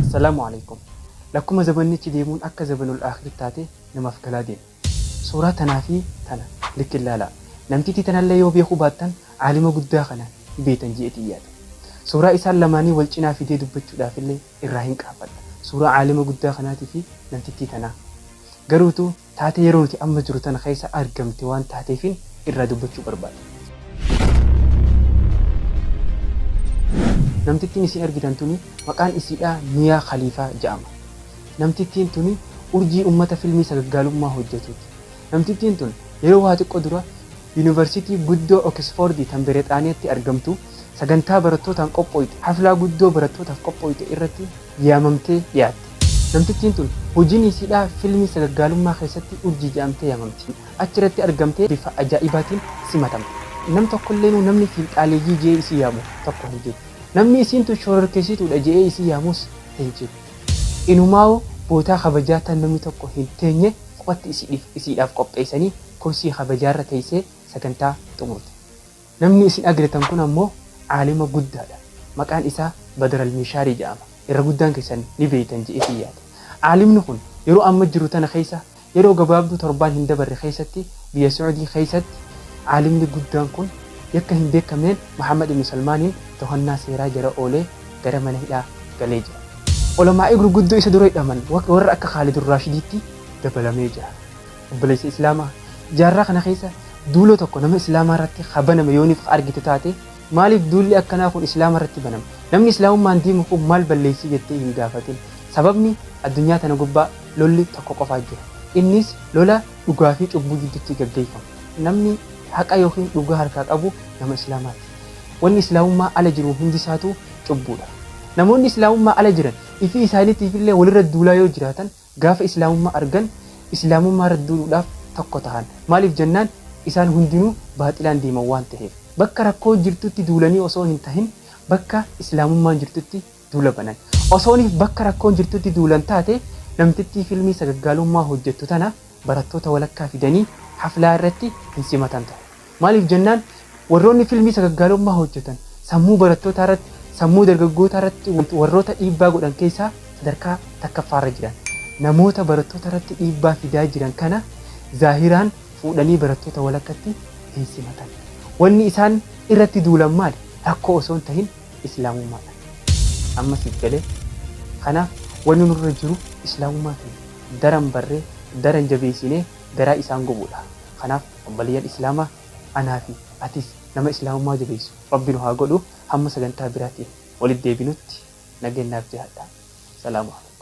Assalaamu Aleykum. Lakkuma zabannichi deemuun akka zabanul aakhir taate namaaf galaa deema. Suuraa tanaa fi tana likki laalaa. Namtittii tanallee yoo beekuu baattan aalima guddaa kana ni beeytan je'eetiin yaada. Suuraa isaan lamaanii wal cinaa fidee dubbachuudhaafillee irraa hin qaanfadha. Suuraa aalima guddaa kanaatii fi namtittii tanaa. Garuutu taatee yeroo nuti amma jiru tana keessa argamte waan taateefin irraa dubbachuu barbaada. Namtittiin isin argitan tuni maqaan isiidhaa Miyaa Khaliifaa ja'ama. Namtittiin tuni urjii ummata filmii sagaggaalummaa hojjatuuti. Namtittiin tun yeroo waa xiqqo dura Yuunivarsiitii guddoo Okisfoordi tan Berexaaniyatti argamtu sagantaa barattootaan qophooyte, haflaa guddoo barattootaaf qophooyte irratti yaamamtee dhiyaatte. Namtittiin tun hojiin isiidhaa filmii sagaggaalummaa keessatti urjii ja'amtee yaamamti. Achirratti argamtee bifa ajaa'ibaatiin simatamte. Nam tokkolleenuu namni fiinxaaleeyyii je'ee isii yaamu tokko hin jiru. Namni isiin tun shororkeessituudha je'ee isii yaamus hin jiru. Inumaawuu bootaa kabajaa tan namni tokko hin teenye kophatti isiidhaaf qopheessanii kursii kabajaarra teessee sagantaa xumurte. Namni isin agrtan kun ammoo aalima guddaadha. Maqaan isaa Badr Al-Miishaarii ja'ama. Irra guddaan keessan ni beeytan je'eetiin yaada. Aalimni kun yeroo amma jirru tana keessa yeroo gabaabduu torbaan hin dabarre keessatti biyya Su'udii keessatti aalimni guddaan kun yakka hin beekamneen Muhammad ibn Salmaaniin tohannaa seeraa jala oolee gara mana hidhaa galee jira. Ulamaa'ii gurguddoo isa dura hidhaman warra akka Khaalidur Raashidiitti dabalamee jira. Obboleessa Islaamaa, jaarraa kana keessa duula tokko nama Islaamaa irratti ka baname yooniif ka argitu taate, maaliif duulli akkanaa kun Islaama irratti banama? Namni Islaamummaan deemu kun maal balleessee jettee hin gaafatin. Sababni addunyaa tana gubbaa lolli tokko qofaa jira. Innis lola dhugaa fi cubbuu jiddutti gaggeeffamu. Namni haqa yookiin dhugaa harkaa qabu nama Islaamaati. Wanni Islaamummaa ala jiru hundi isaatuu cubbuudha. Namoonni Islaamummaa ala jiran ifii isaaniitiif illee walirra duulaa yoo jiraatan gaafa Islaamummaa argan Islaamummaa irra duuluudhaaf tokko tahan. Maaliif jennaan isaan hundinuu baaxilaan deeman waan taheef. Bakka rakkoon jirtutti duulanii osoo hin tahin bakka Islaamummaan jirtutti duula banan. Osooniif bakka rakkoon jirtutti duulan taate namtittii filmii sagaggaalummaa hojjettu tana barattoota walakkaa fidanii haflaa irratti hin simatan ture. Maaliif jennaan warroonni filmii sagaggaalummaa hojjetan sammuu barattootaa irratti, sammuu dargaggootaa irratti warroota dhiibbaa godhan keessaa sadarkaa takkaffaa irra jiran. Namoota barattoota irratti dhiibbaa fidaa jiran kana zaahiraan fuudhanii barattoota walakkatti hin simatan. Wanni isaan irratti duulan maali? Rakkoo osoo hin tahin Islaamummaadha. Amma siif galee? Kanaaf wanni nurra jiru Islaamummaa keenya daran barree, daran jabeessinee garaa isaan gubuudha. Kanaaf obboleeyyan Islaamaa anaa fi atis nama Islaamummaa jabeessu Rabbi nu haa godhu. Hamma sagantaa biraatiin walitti deebinutti nageenyaaf jiraadhaa. Salaamu Aleykum.